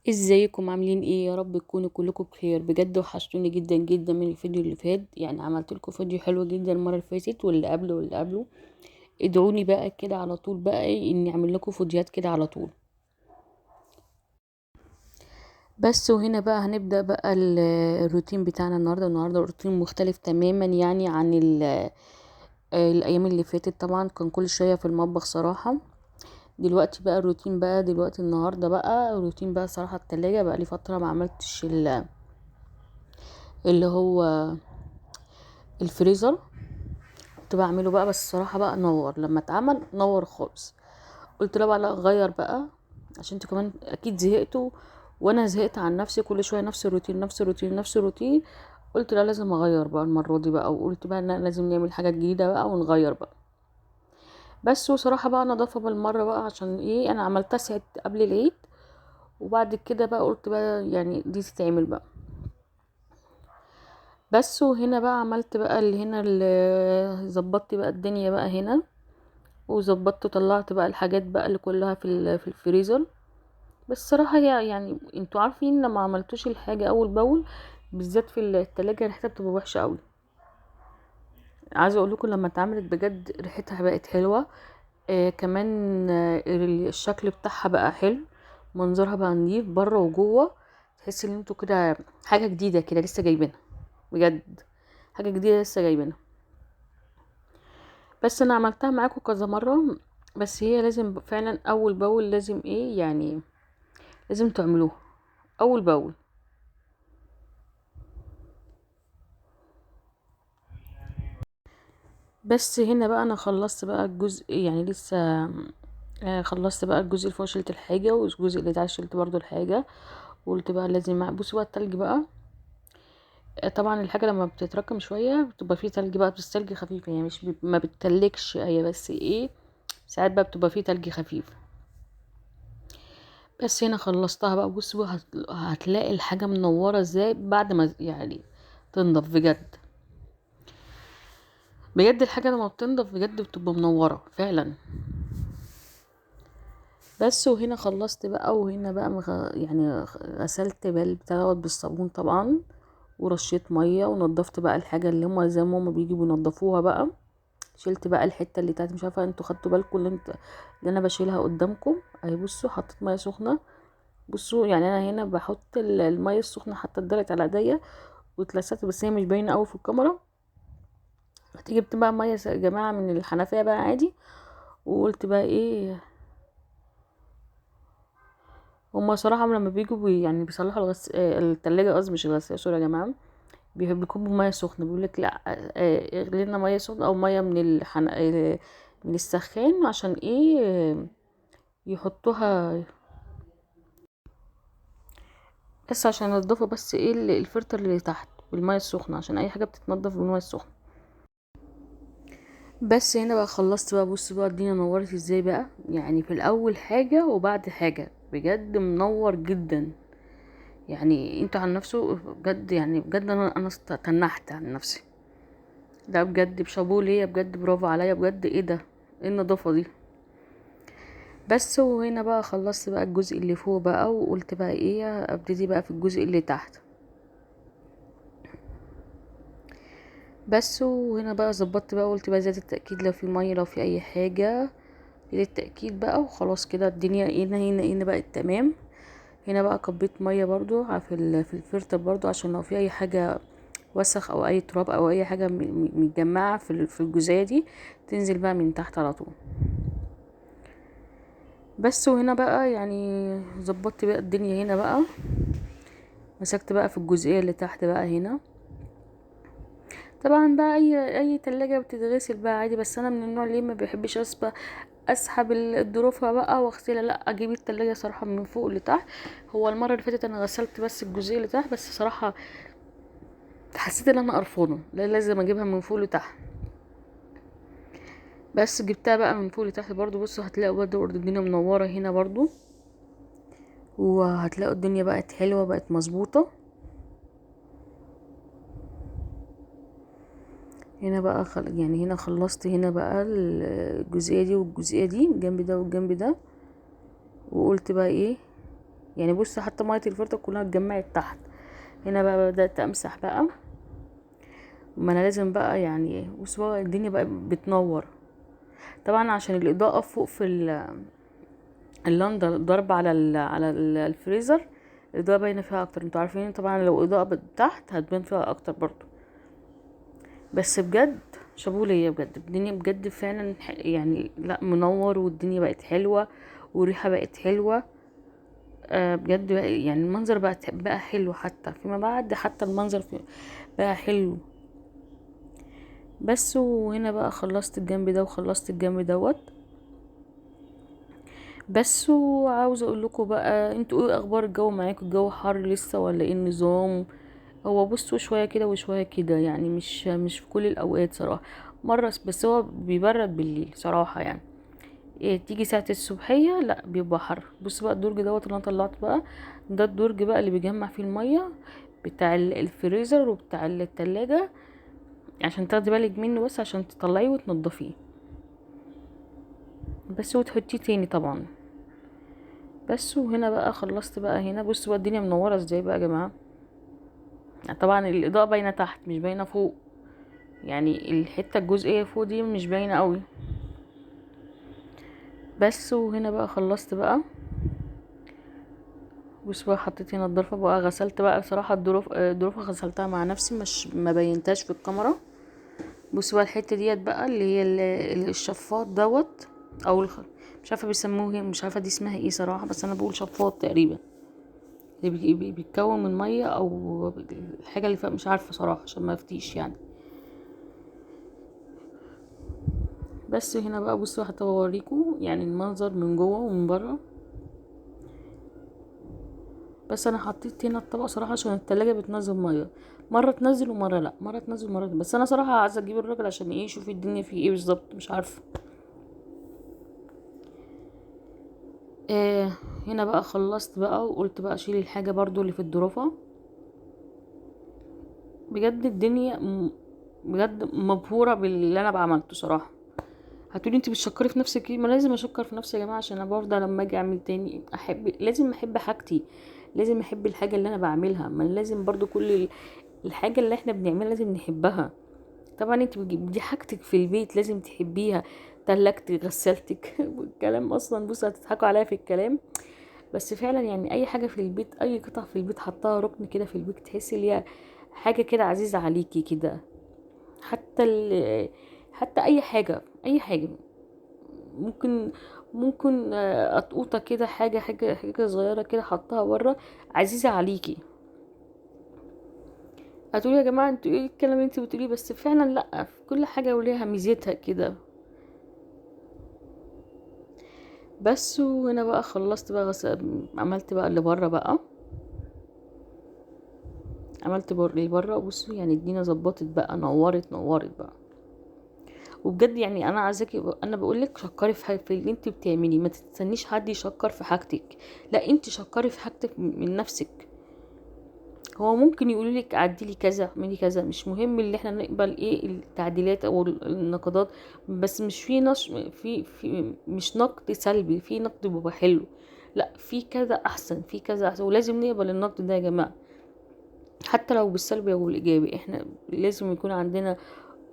ازيكم عاملين ايه؟ يا رب تكونوا كلكم بخير. بجد وحشتوني جدا جدا من الفيديو اللي فات، عملت لكم فيديو حلو جدا المرة اللي فاتت واللي قبله واللي قبله. ادعوني بقى كده على طول بقى اني اعمل لكم فيديوهات كده على طول. بس وهنا بقى هنبدا بقى الروتين بتاعنا النهارده. النهارده روتين مختلف تماما عن الايام اللي فاتت. طبعا كان كل شوية في المطبخ صراحة. دلوقتي بقى الروتين بقى دلوقتي النهارده بقى الروتين بقى صراحة التلاجة بقى لي فترة ما عملتش اللي هو الفريزر، كنت بعمله بقى، بس الصراحة بقى نور لما اتعمل نور خالص. قلت له بقى لا غير بقى، عشان انتوا كمان اكيد زهقتوا وانا زهقت عن نفسي، كل شوية نفس الروتين نفس الروتين نفس الروتين. قلت لا لازم اغير بقى المرة دي بقى، وقلت بقى ان لازم نعمل حاجة جديدة بقى ونغير بقى. بس وصراحة بقى نظافة بالمرة بقى، عشان ايه، انا عملتها ساعة قبل العيد، وبعد كده بقى قلت بقى دي تتعمل بقى. بس وهنا بقى عملت بقى اللي هنا اللي ظبطت بقى الدنيا بقى هنا، وظبطت وطلعت بقى الحاجات بقى اللي كلها في الفريزر. بس صراحة هي انتوا عارفين لما عملتوش الحاجة اول باول بالذات في التلاجة ريحتها بتبقى وحشة قوي. عايزة اقول لكم لما اتعملت بجد ريحتها بقت حلوة، كمان، الشكل بتاعها بقى حلو، منظرها بقى نضيف بره وجوه، تحس ان انتوا كده حاجة جديدة كده لسه جايبينها، بجد حاجة جديدة لسه جايبينها. بس انا عملتها معاكم كذا مرة، بس هي لازم فعلا اول باول، لازم ايه يعني لازم تعملوها اول باول. بس هنا بقى انا خلصت بقى الجزء، يعني لسه، خلصت بقى الجزء اللي فوق شلت الحاجة، والجزء اللي تحت شلت برضو الحاجة، وقلت بقى لازم بصوا بقى التلج بقى. طبعا الحاجة لما بتتراكم شوية بتبقى فيه تلج بقى، بس تلج خفيف يعني مش ما بتتلجش هي، بس ايه ساعات بقى بتبقى فيه تلج خفيف. بس هنا خلصتها بقى. بصوا هتلاقي الحاجة منورة ازاي بعد ما تنضف بجد بجد. الحاجة لما بتنضف بجد بتبقى منورة فعلا. بس وهنا خلصت بقى، وهنا بقى غسلت بقى بتاع دوت بالصابون طبعا، ورشيت مية، ونضفت بقى الحاجة اللي هما زي ما هما بيجيبوا ينضفوها بقى. شلت بقى الحتة اللي تحت، مش عارفه انتوا خدتوا بالكم اللي انا بشيلها قدامكم اهي. بصوا حطيت مية سخنة، بصوا انا هنا بحط المية السخنة حتى اتدلقت على ايديا واتلسعت، بس هي مش باينة قوي في الكاميرا. رحت جبت بقى مية يا جماعة من الحنفية بقى عادي، وقلت بقى ايه، هما صراحة لما بيجوا بيصلحوا التلاجة، قصدي مش الغسالة، سوري يا جماعة، بيكبوا مية سخنة، بيقول لك لا، اغلي لنا مية سخنة او مية من السخان، عشان ايه، يحطوها بس عشان ينضفوا بس ايه الفلتر اللي تحت بالمية السخنة، عشان اي حاجة بتتنضف بالمية السخنة. بس هنا بقى خلصت بقى. بصوا بقى الدنيا نورت ازاي بقى، في الاول حاجة وبعد حاجة، بجد منور جدا. انتوا عن نفسه بجد، بجد انا تنحت عن نفسي، ده بجد بشابوه ليا، بجد برافو عليا بجد، ايه ده، ايه النظافة دي. بس وهنا بقى خلصت بقى الجزء اللي فوق بقى، وقلت بقى ايه ابتدي بقى في الجزء اللي تحت. بس وهنا بقى ظبطت بقى، وقلت بقى زيادة التأكيد لو في مية لو في اي حاجة للتأكيد بقى، وخلاص كده الدنيا هنا هنا هنا بقت تمام. هنا بقى كبيت مية برضو في الفلتر برضو، عشان لو في اي حاجة وسخ او اي تراب او اي حاجة متجمعة في الجزئية دي تنزل بقى من تحت على طول. بس وهنا بقى ظبطت بقى الدنيا. هنا بقى مسكت بقى في الجزئية اللي تحت بقى هنا. طبعا بقى اي تلاجة بتتغسل بقى عادي، بس انا من النوع اللي ما بيحبش اسحب الظروفها بقى واغسلها، لا اجيب التلاجة صراحة من فوق لتحت. هو المرة اللي فاتت انا غسلت بس الجزئية اللي تحت، بس صراحة حسيت ان انا قرفانة، لا لازم اجيبها من فوق لتحت. بس جبتها بقى من فوق لتحت برضو. بصوا هتلاقوا برضو الدنيا منورة هنا برضو، وهتلاقوا الدنيا بقت حلوة بقت مظبوطة. هنا بقى هنا خلصت هنا بقى الجزئية دي والجزئية دي، الجنب ده والجنب ده، وقلت بقى ايه يعني بص حتى مية الفرطه كلها اتجمعت تحت. هنا بقى بدات امسح بقى، ما انا لازم بقى يعني. بصوا بقى الدنيا بقى بتنور طبعا عشان الاضاءة فوق في اللندا ضرب على الفريزر، الاضاءة باينة فيها اكتر. انتوا عارفين طبعا لو اضاءه تحت هتبان فيها اكتر برضو. بس بجد شابوه ليا بجد، الدنيا بجد فعلا يعني لا منور، والدنيا بقت حلوة والريحه بقت حلوة. بجد يعني المنظر بقى حلو، حتى فيما بعد حتى المنظر بقى حلو. بس وهنا بقى خلصت الجنب ده وخلصت الجنب دوت. بس وعاوزه اقول لكم بقى انتوا ايه اخبار الجو معاكم؟ الجو حر لسه ولا ايه النظام؟ هو بصوا شوية كده وشوية كده، يعني مش في كل الاوقات صراحة، مرة بس هو بيبرد بالليل صراحة يعني. إيه تيجي ساعة الصبحية لا بيبقى حر. بصوا بقى الدرج دوت اللي انا طلعته بقى، ده الدرج بقى اللي بيجمع فيه المية بتاع الفريزر وبتاع التلاجة، عشان تاخدي بالك منه بس عشان تطلعيه وتنضفيه بس، وتحطيه تاني طبعا. بس وهنا بقى خلصت بقى. هنا بصوا بقى الدنيا منورة ازاي بقى يا جماعة. طبعا الاضاءة باينة تحت مش باينة فوق، يعني الحتة الجزئية فوق دي مش باينة قوي. بس وهنا بقى خلصت بقى. بصوا بقى حطيت هنا الضرفه بقى، غسلت بقى صراحة الظروف غسلتها مع نفسي، مش ما بينتهاش في الكاميرا. بصوا بقى الحتة ديت بقى اللي هي الشفاط دوت، او مش عارفه بيسموه، مش عارفه دي اسمها ايه صراحة، بس انا بقول شفاط تقريبا، اللي بيتكون من مية او الحاجة اللي فيها، مش عارفه صراحة عشان ما افتيش يعني. بس هنا بقى بصوا حتى بوريكم يعني المنظر من جوه ومن بره. بس انا حطيت هنا الطبق صراحة عشان التلاجة بتنزل مية، مرة تنزل ومرة لا، مرة تنزل ومرة لا. بس انا صراحة عايزه اجيب الراجل عشان ايه يشوف الدنيا فيه ايه بالظبط، مش عارفه. هنا بقى خلصت بقى، وقلت بقى اشيل الحاجة برضو اللي في الضرفه. بجد الدنيا بجد مبهوره باللي انا بعملته صراحة. هتقولي انت بتشكري في نفسك ايه؟ ما لازم اشكر في نفسي يا جماعة، عشان انا برضه لما اجي اعمل تاني احب، لازم احب حاجتي، لازم احب الحاجة اللي انا بعملها. ما لازم برضو كل الحاجة اللي احنا بنعملها لازم نحبها. طبعا انت دي حاجتك في البيت لازم تحبيها، تلاجتك غسالتك والكلام اصلا. بصوا هتضحكوا عليا في الكلام، بس فعلا يعني اي حاجة في البيت، اي قطعه في البيت حطها ركن كده في البيت، تحسي ان هي حاجة كده عزيزه عليكي كده. حتى اي حاجة، اي حاجة ممكن قطقوطه كده، حاجة حاجة حاجة صغيرة كده حطها بره عزيزه عليكي. هتقولي يا جماعة انتوا ايه الكلام اللي انتوا بتقوليه؟ بس فعلا لا، في كل حاجة وليها ميزتها كده. بس وهنا بقى خلصت بقى عملت بقى اللي بره بقى، عملت اللي بره. بصوا يعني الدنيا ظبطت بقى، نورت بقى. وبجد يعني انا عايزاكي، انا بقولك شكري في اللي انت بتعمليه، ما تستنيش حد يشكر في حاجتك، لا انت شكري في حاجتك من نفسك. هو ممكن يقولوا لك عدلي كذا اعملي كذا، مش مهم اللي احنا نقبل ايه التعديلات او النقدات، بس مش في نش في في مش نقد سلبي، في نقد بيبقى حلو، لا في كذا احسن، في كذا احسن، ولازم نقبل النقد ده يا جماعة، حتى لو بالسلبي او بالايجابي. احنا لازم يكون عندنا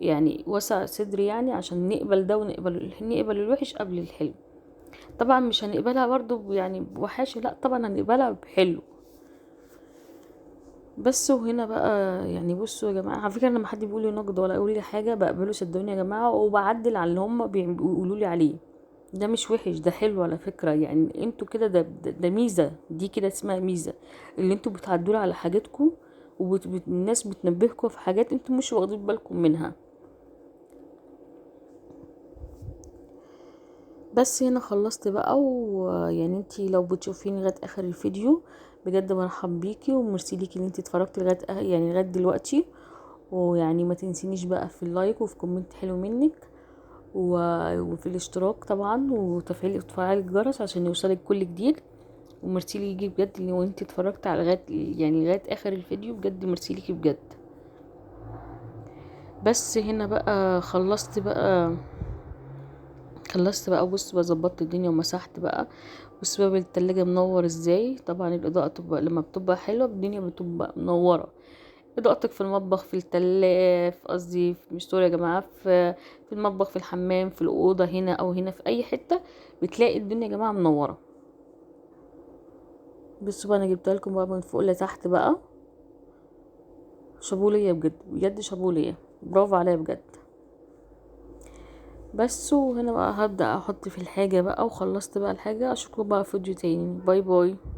يعني وسع صدر يعني عشان نقبل ده ونقبل نقبل الوحش قبل الحلو. طبعا مش هنقبلها برضو يعني بوحاشه، لا طبعا هنقبلها بحلو. بس وهنا بقى يعني بصوا يا جماعة، على فكرة لما حد بيقول لي نقد ولا يقول لي حاجة بقبله صدقوني يا جماعة، وبعدل على اللي هم بيقولوا لي عليه. ده مش وحش، ده حلو على فكرة. يعني انتوا كده ده ميزة، دي كده اسمها ميزة، اللي انتوا بتعدلوا على حاجاتكم والناس بتنبهكم في حاجات انتوا مش واخدين بالكم منها. بس هنا خلصت بقى. ويعني انتي لو بتشوفيني لغاية اخر الفيديو بجد مرحب بيكي، وميرسي ليكي ان انتي اتفرجتي لغاية يعني لغاية دلوقتي. ويعني ما تنسينيش بقى في ال like وفي comment حلو منك، وفي الاشتراك طبعا، وتفعيل الجرس عشان يوصلك كل جديد. وميرسي ليكي بجد ان انتي اتفرجتي على لغاية يعني لغاية اخر الفيديو، بجد ميرسي ليكي بجد. بس هنا بقى خلصت بقى، خلصت بقى. بص بقى ظبطت الدنيا ومسحت بقى. بصوا باب التلاجة منور ازاي. طبعا الاضاءة تبقى لما بتبقى حلوة الدنيا بتبقى منورة. اضاءتك في المطبخ، في التلاجة، في قصدي مش sorry يا جماعة، في المطبخ، في الحمام، في الأوضة، هنا او هنا، في اي حتة بتلاقي الدنيا يا جماعة منورة. بصوا بقى انا جبتها لكم بقى من فوق لتحت بقى. شابوليه بجد بجد، شابوليه، برافو عليا بجد. بس وهنا بقى هبدأ احط في الحاجة بقى، وخلصت بقى الحاجة. اشوفكم بقى في فيديو تاني. bye bye.